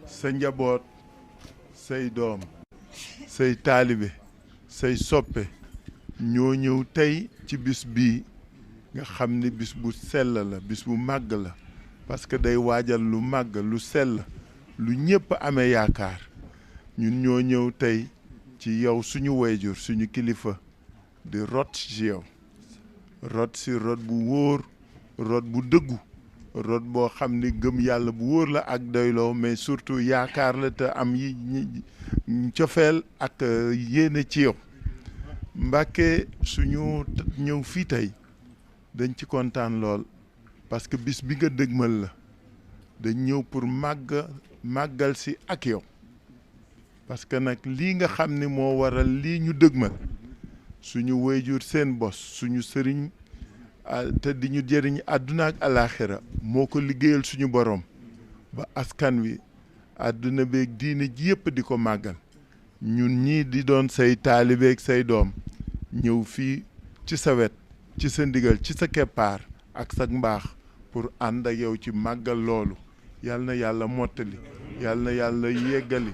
sa njaboot say doom say taalibe say soppe ñoo ñëw tey ci bis bii nga xam ni bis bu sell la bis bu màgg la parce que day waajal lu màgg lu sell lu ñépp amee yaakaar ñun ñoo ñëw tey ci yow suñu wayjur suñu kilifa di rot ci yow rot si rot bu wóor rot bu dëggu rot boo xam ni gëm yàlla bu wóor la ak doyloo mais surtout yaakaar la te am yi cofeel ak yéene ci yow Mbàkke suñu ñëw fii tey dañ ci kontaan lool parce que bis bi nga dëgmal la dañ ñëw pour màggal si ak yow parce que nag lii nga xam ni moo waral lii ñu dëgmal suñu wayjur seen bos suñu sëriñ te di ñu jëriñ àdduna ak alaaxira moo ko liggéeyal suñu borom ba askan wi àdduna beeg diine ji yëpp di ko màggal ñun ñii di doon say taalibeeg say doom ñëw fii ci sa wet ci sa ndigal ci sa keppaar ak sa mbaax pour ànd ak yow ci màggal loolu yal na yàlla mottali yal na yàlla yeggali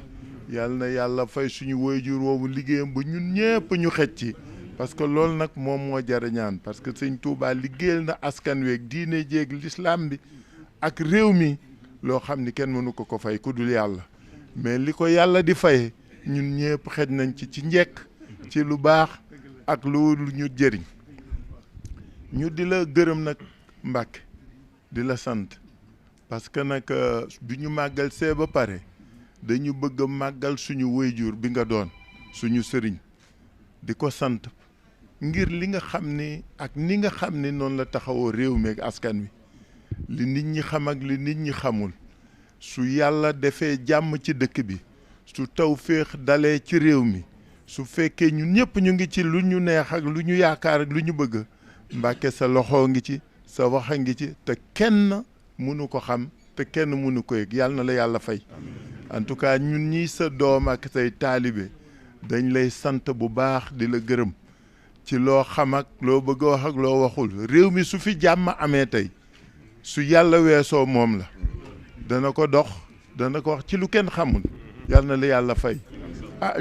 yal na yàlla fay suñu waajur woowu liggéeyam ba ñun ñëpp ñu xej ci parce que loolu nag moom moo jar a ñaan parce que sëñ Touba liggéeyal na askan weeg diine jéeg l'islam bi ak réew mi loo xam ni kenn mënu ko fay ku dul yàlla mais li ko yàlla di faye ñun ñëpp xej nañ ci njekk ci lu baax ak lu ñu jëriñ ñu di la gërëm nag Mbàkke di la sant parce que nag bi ñu màggal see ba pare dañu bëgg a màggal suñu wayjur bi nga doon suñu sëriñ di ko sant ngir li nga xam ni ak ni nga xam ni noonu la taxawoo réew mi ak askan wi li nit ñi xam ak li nit ñi xamul su yàlla defee jàmm ci dëkk bi su tawféex dalee ci réew mi su fekkee ñun ñëpp ñu ngi ci lu ñu neex ak lu ñu yaakaar ak lu ñu bëgg Mbàkke sa loxo ngi ci sa wax a ngi ci te kenn mënu ko xam te kenn mënu ko yëg yàlla na la yàlla fay en tout cas ñun ñii sa doom ak say taalibe dañ lay sant bu baax di la gërëm ci loo xam ak loo bëgg a wax ak loo waxul réew mi su fi jàmm amee tey su yàlla weesoo moom la dana ko dox dana ko wax ci lu kenn xamul yàlla na la yàlla fay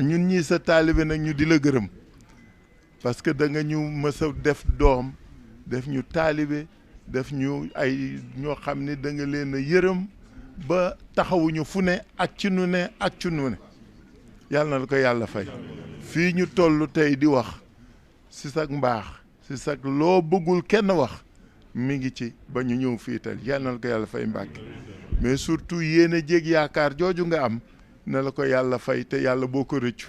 ñun ñii sa taalibe nag ñu di la gërëm parce que da nga ñu mës a def doom def ñu taalibe def ñu ay ñoo xam ni da nga leen a yërëm ba taxawuñu fu ne ak ci nu ne ak ci nu ne yàlla na la ko yàlla fay fii ñu toll tey di wax si sag mbaax si sag loo bëggul kenn wax mi ngi ci ba ñu ñëw fii tey yàlla na la ko yàlla fay Mbàkke mais surtout yéen a jéeg yaakaar jooju nga am na la ko yàlla fay te yàlla boo ko rëccu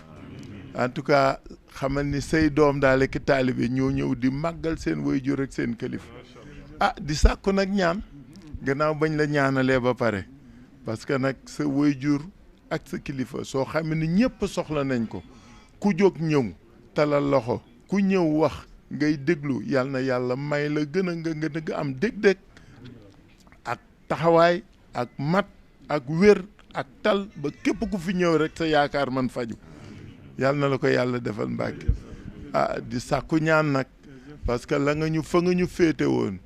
en tout cas xamal ni say doom daal ki taalibe ñoo ñëw di màggal seen waajur ak seen kilifa di sàkku nag ñaan gannaaw bañ la ñaanalee ba pare parce que nag sa waajur ak sa kilifa soo xam ne ñëpp soxla nañ ko ku jóg ñëw talal loxo ku ñëw wax ngay déglu yàlla na yàlla may la gën a am dég-dég ak taxawaay ak mat ak wér ak tal ba képp ku fi ñëw rek sa yaakaar man faju yàlla na la ko yàlla defal Mbàkke di sàkku ñaan nag parce que la nga ñu fa nga ñu féete woon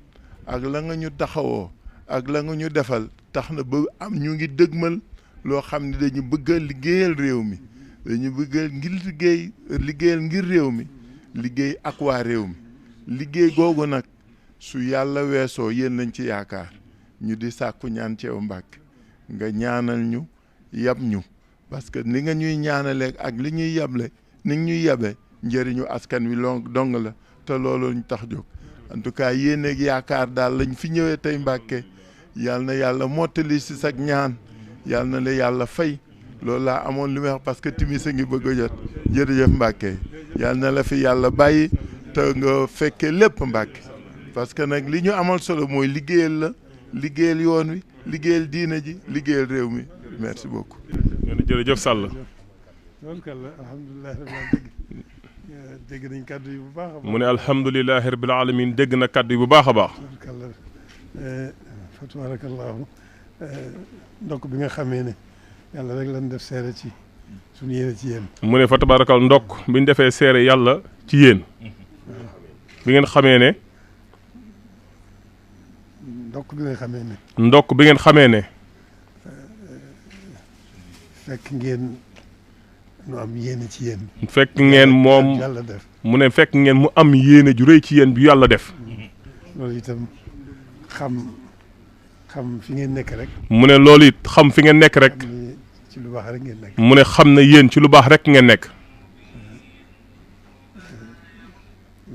ak la nga ñu taxawoo ak la nga ñu defal tax na ba am ñu ngi dëgmal loo xam ne dañu bëgg a liggéeyal réew mi dañu bëgg a liggéeyal ngir réew mi liggéey ak waa réew mi liggéey googu nag su yàlla weesoo yéen lañ ci yaakaar ñu di sàkku ñaan ci yow Mbàkke nga ñaanal ñu yab ñu parce que ni nga ñuy ñaanalee ak li ñuy yable ni ñuy yabe njëriñu askan wi dong la te loolu ñu tax jóg en tout cas yéen ak yaakaar daal lañ fi ñëwee tey Mbàkke yàlla na yàlla mottali si sag ñaan yàlla na la yàlla fay loolu laa amoon li may wax parce que timis a ngi bëgg a jot jërëjëf Mbàkke yàlla na la fi yàlla bàyyi te nga fekkee lépp Mbàkke parce que nag li ñu amal solo mooy liggéeyal la liggéeyal yoon wi liggéeyal diina ji liggéeyal réew mi merci beaucoup. jërëjëf Sall. dégg nañ kàddu yi bu baax a baax. mu ne alhamdulilahi rabbil alamin dégg na kàddu yi bu baax a baax. fa tabarakallahu ndokk bi nga xamee ne yàlla rek lañ def seere ci suñu yéene ci yéen. mu ne fa tabarakal ndokk bi ñu defee seere yàlla ci yéen. bi ngeen xamee ne. ndokk bi ngeen xamee ne. ndokk bi ngeen xamee ne. fekk ngeen nu am yéene ci yéen. fekk ngeen moom yàlla def. mu ne fekk ngeen mu am yéene ju rëy ci yéen bi yàlla def. loolu itam xam fi ngeen nekk rek. mu ne loolu it xam fi ngeen nekk rek. ci lu baax rek ngeen nekk. mu ne xam na yéen ci lu baax rek ngeen nekk.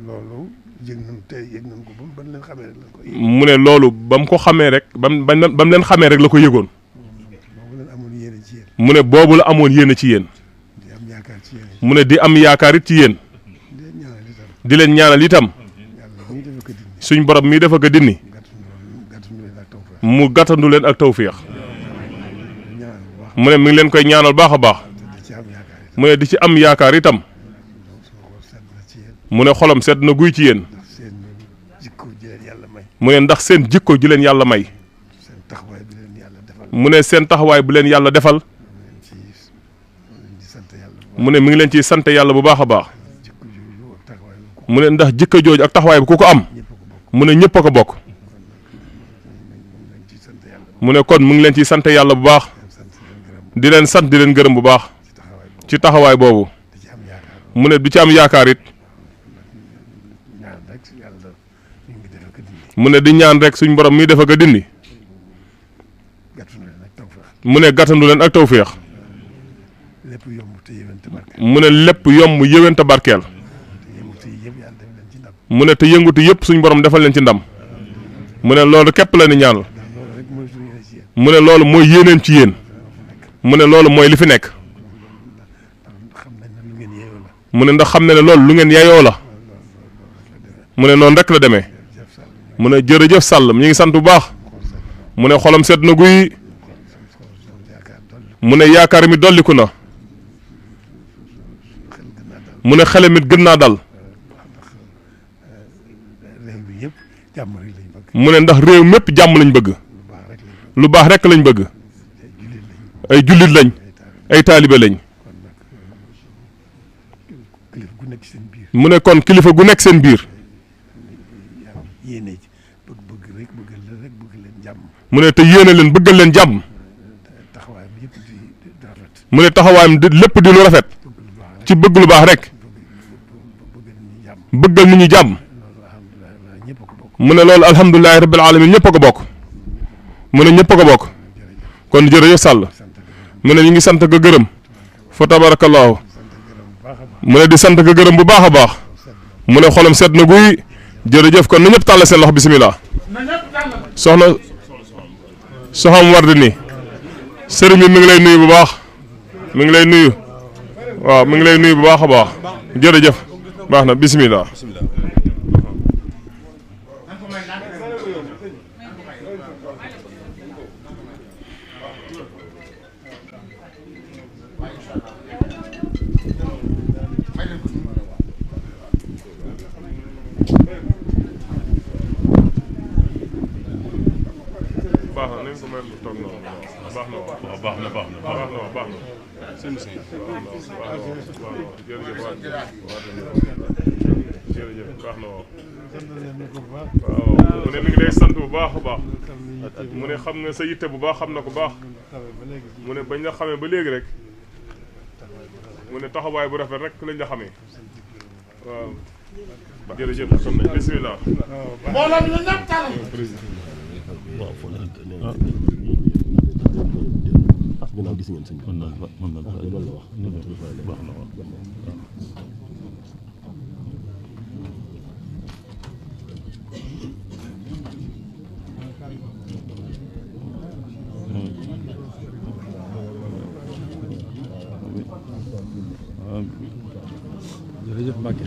loolu yëg nañ ko ba mu leen xamee rek la ko yëg. mu ne loolu ba mu ko xamee rek ba mu leen xamee rek la ko yëgoon. boobu leen amoon yéene ci yéen. mu ne boobu la amoon yéene ci yéen. di am yaakaar ci yéen. mu ne di am yaakaar it ci yéen. di leen ñaanal itam. suñ borom mii dafa ko dindi. mu gàttandu leen ak tawféex. mu ne mi ngi leen koy ñaanal baax a baax. mu ne di ci am yaakaar itam. mu ne xolam sedd na guy ci yéen. mu ne ndax seen jikko ji leen yàlla may. mu ne seen taxawaay bu leen yàlla defal. mu ne mi ngi leen ciy sant yàlla bu baax a baax. mu ne ndax jikko jooju ak taxawaay bi ku ko am. mu ne ñëpp a ko bokk. mu ne kon mu ngi leen ciy sant yàlla bu baax. di leen sant di leen gërëm bu baax. ci taxawaay boobu. mu ne du ci am yaakaar it. mu ne di ñaan rek suñ borom mii dafa ko dindi. mu ne gàttandu leen ak tawféex. mu ne lépp yomb yéwén te barkeel. mu ne te yëngutu yëpp suñ borom defal leen ci ndam. mu ne loolu képp la ni ñaan. mu ne loolu mooy yéeneen ci yéen. mu ne loolu mooy li fi nekk. mu ne ndax xam ne loolu lu ngeen yayoo la. mu ne noonu rek la demee. mu ne jërëjëf Sall ñu ngi sant bu baax. mu ne xolam sedd na guy. mu ne yaakaar mi dolliku na. mu ne xele mit gën naa dal. mu ne ndax réew mépp jàmm lañ bëgg. lu baax rek lañ bëgg. ay jullit lañ. ay taalibe lañ. mu ne kon kilifa gu nekk seen biir. mu ne te yéene leen bëggal leen jàmm. mu ne taxawaayam lépp di lu rafet. ci bëgg lu baax rek. bëggal nit ñi jàmm. mu ne loolu alhamdulilahi rabbil alamin ñëpp a ko bokk. mu ne ñëpp a ko bokk. kon jërëjëf Sall. mu ne ñu ngi sant ko gërëm. fa tabarakallahu. mu ne di sant ko gërëm bu baax a baax. mu ne xolam sedd na guy. jërëjëf kon na ñëpp tàll seen loxo bisimilah. soxam war di nii. sëriñ bi mi ngi lay nuyu bu baax. mi ngi lay nuyu. waaw mi ngi lay nuyu bu baax a baax. jërëjëf. baax na bisimilah. baax na nañ ko may mu toog noonu baax na waaw baax na baax na baax na baax na jërëjëf baax na waaw mu ne mi ngi lay sant bu baax a baax mu ne xam nga sa yitte bu baax xam na ko baax mu ne bañ la xamee ba léegi rek mu ne taxawaay bu rafet rek lañ la xamee waaw jërëjëf kon nañ bismillah mbooloo mi la ñëpp talal waaw foo leen ginnaaw gis ngeen sëñ bi loolu la wax baax na waaw jërëjëf Mbacke